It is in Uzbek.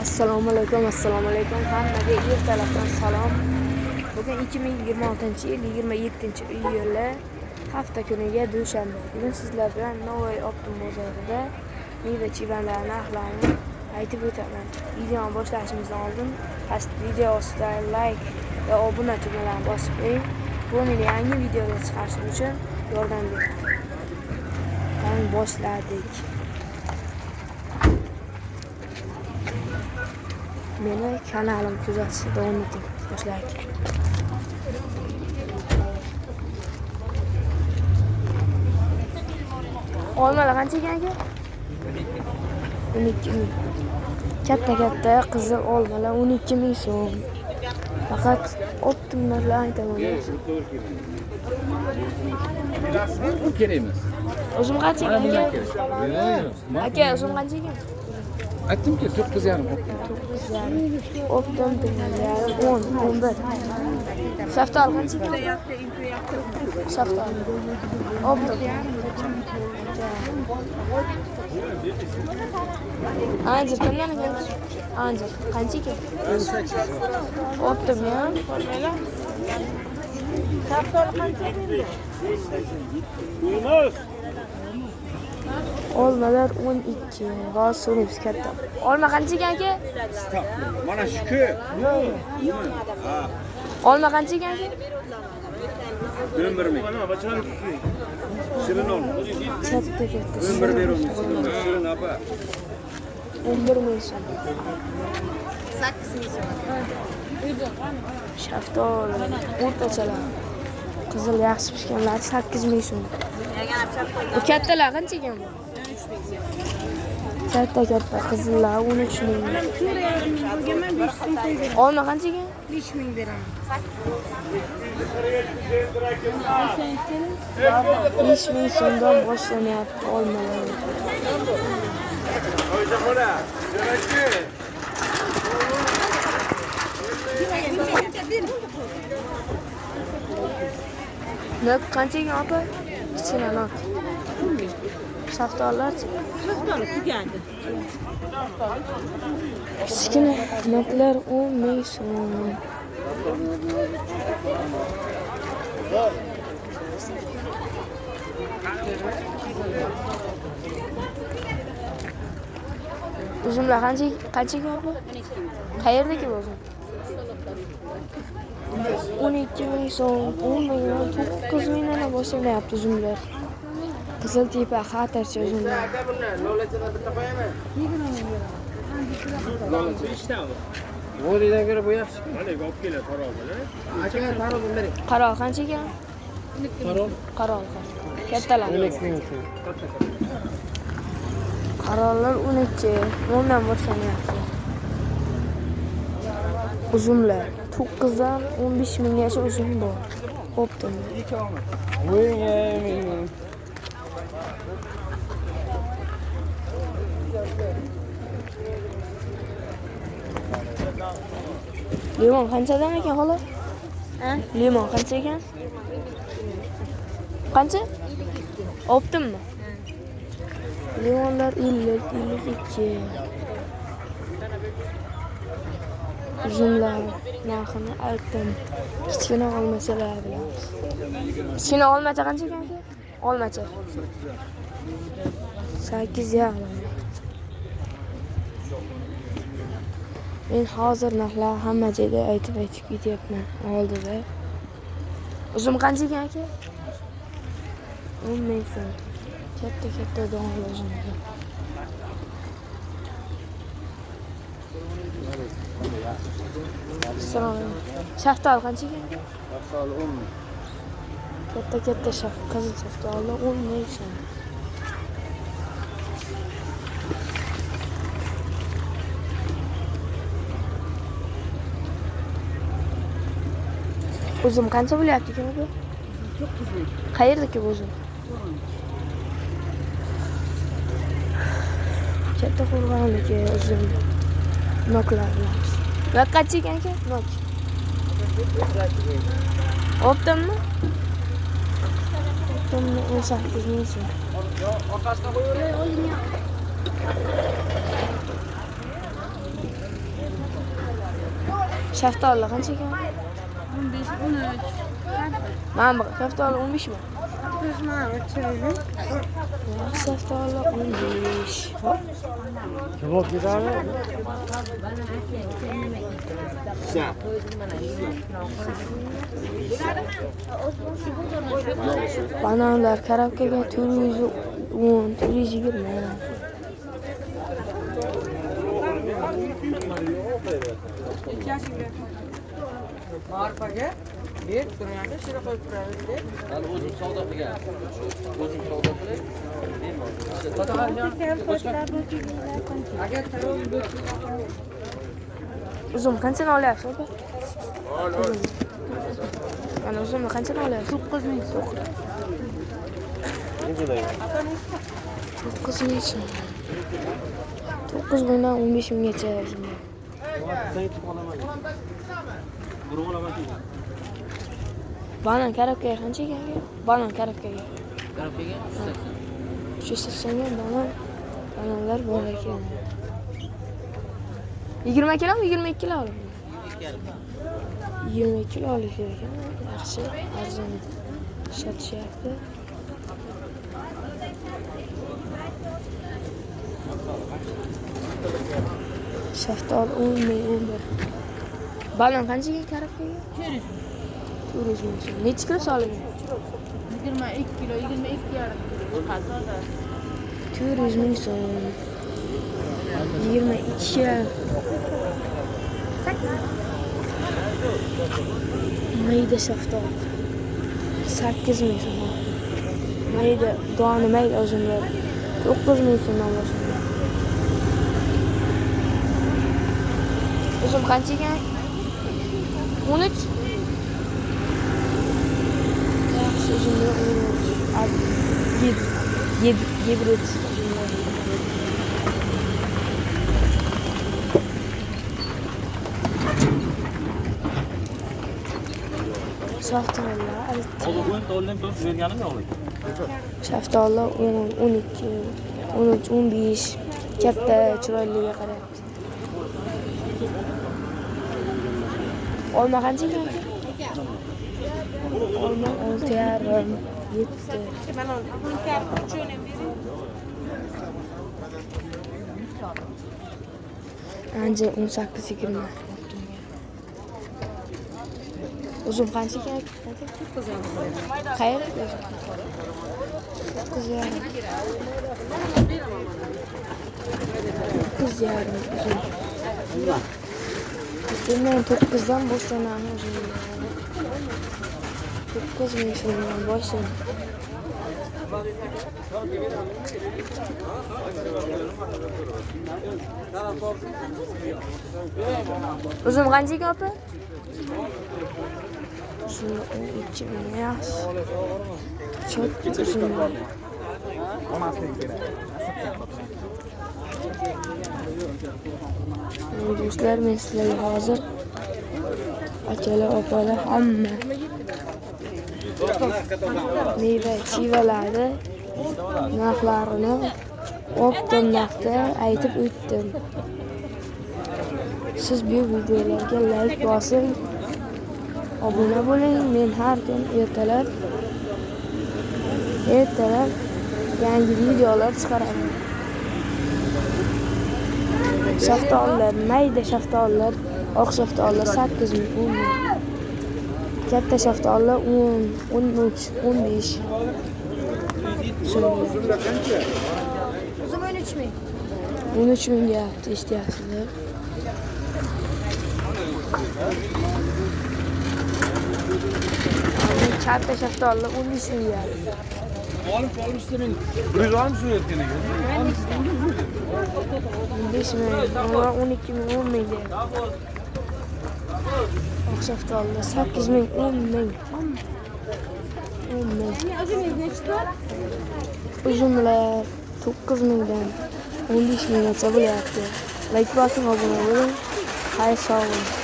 Assalomu alaykum, assalomu alaykum. Hammaga ertalabdan salom. Bugun 2026-yil 27-iyul hafta kuniga dushanba. Bugun sizlar bilan Navoiy Optim bozorida meva-chevalar narxlarini aytib o'taman. Videoni boshlashimizdan oldin past video ostida like va obuna tugmalarini bosib qo'ying. Bu meni yangi videolar chiqarishim uchun yordam beradi. Qani boshladik. Meni kanalim kuzatishda davom eting. Boshlaylik. Olmalar qancha ekan aka? 12 ming. Katta-katta qizil olmalar 12 ming so'm. Faqat optim narxlar aytaman. Bu kerak emas. Uzum qancha ekan aka? Aka, uzum qancha ekan? Aytdimki 9,5 optim. 9,5. Optim 9,5, 10, 11. Shaftoli qancha ekan? Shaftoli. Optim. Anjir kimdan ekan? Anjir qancha ekan? 18. Optim ya. Shaftoli qancha endi? Olmalar 12. Hozir so'raymiz katta. Olma qancha ekan aka? Mana shu ko'p. Olma qancha ekan aka? 11 ming. Shirin olma. Katta katta. 11 beramiz. Shirin opa. 11 ming so'm. 8 ming so'm. Shaftoli o'rtachalar. Qizil yaxshi pishganlar 8 ming so'm. Bu kattalar qancha ekan bu? Katta katta qizillar 13 ming. Olma qancha ekan? 5 ming beraman. 5 ming so'mdan boshlanyapti olmalar. Nok qancha ekan opa? Kichkina nok. Shaftolilar-chi? Shaftoli tugadi. Kichkina noklar 10 ming so'm. Uzumlar qancha ekan opa? Qayerdagi bu uzum? 12 ming so'm, 10 mingdan 9 mingdan boshlanyapti uzumlar. Qizil tepa xatarcha uzumlar. Vo'ridan ko'ra bu yaxshi. Qarol qancha ekan? Qarol. Qarol. Kattalar. 12 ming so'm. Qarollar 12, 10 dan boshlanyapti. Uzumlar 9 dan 15 minggacha uzum bor. Optim. Limon qanchadan ekan xola? Limon qancha ekan? Qancha? Optimmi? Limonlar 50, 52. Uzumlar narxini aytdim. Kichkina olmachalar bilamiz. Kichkina olmacha qancha ekan aka? Olmacha. 8,5. Men hozir narxlar hamma joyda aytib ketyapman oldida. Uzum qancha ekan aka? 10 ming so'm. Katta katta donli uzum ekan. Assalomu alaykum. Shaftoli qancha ekan? Shaftoli 10 ming. Katta katta qizil shaftoli 10 ming so'm. Uzum qancha bo'lyapti ekan bu? 9 ming. Qayerdagi bu uzum? Katta qo'rg'onniki uzum. Noklar bilan. Nok qancha ekan aka? Nok. Optimmi? Optimmi 18 ming so'm. Orqasidan qo'yavering. Shaftoli qancha ekan? 15, 13. Mana bu shaftoli 15 mi? Shaftoli 15. Kebab yedami? Bananlar karabkaga 410, 420. Marfaga berib turganda shira qo'yib turadi. Hali o'zim savdo qilgan. O'zim savdo qilib, Uzum qanchadan olyapsiz opa? Mana uzumni qanchadan olyapsiz? 9 ming so'm. 9 ming so'm. 9 mingdan 15 minggacha uzumlar. Banan karabkaga qancha ekan aka? Banan karabkaga. Karabkaga 380. 380 ga banan, bananlar bor ekan. 20 kilomi, 22 kilo olib? 22 kilo olish kerak ekan. Yaxshi, arzon sotishyapti. Shaftoli 10 ming, 11. Banan qancha ekan karabkaga? 400 ming. 400 ming so'm. Necha kilo solingan? 22 kilo, 22,5 kilo chiqadi. 400 ming so'm. 22 kilo. Mayda shaftoli 8 ming so'm. Mayda doni mayda uzumlar 9 ming so'mdan boshlanadi. Uzum qancha ekan? 13. Yaxshi uzumlar 13. Gibrid uzumlar. Shaftolilar Shaftolilar 10, 12, 13, 15 katta chiroyliga qarayapti. Olma qancha ekan? Olma 6,5, 7. Ancha 18, 20. Uzum qancha ekan? Qayerda? 9,5. 9,5 uzum. Bundan 9dan boshlanadi uzum. 9 ming so'mdan boshlanadi. Uzum qancha ekan opa? Uzumni 12 ming, yaxshi. Cho'tka uzumlar. Do'stlar, men sizlarga hozir akalar, opalar hamma meva chivalarni narxlarini optim narxda aytib o'tdim. Siz bu videolarga like bosing, obuna bo'ling. Men har kun ertalab yangi videolar chiqaraman. Shaftolilar, mayda shaftolilar, oq shaftolilar 8 ming, 10 ming. Katta shaftolilar 10, 13, 15. Uzum 13 ming. 13 ming deyapti, eshityapsizlar. Katta shaftolilar 15 ming deyapti. Olib olishsa men 100 olib so'rayotgan ekan. 15 ming, 12 ming, 10 ming deyapti. Oq shaftolilar 8 ming, 10 ming. 10 ming. Uzumlar 9 mingdan 15 minggacha bo'lyapti. Like bosing, obuna bo'ling. Xayr, sog' bo'ling.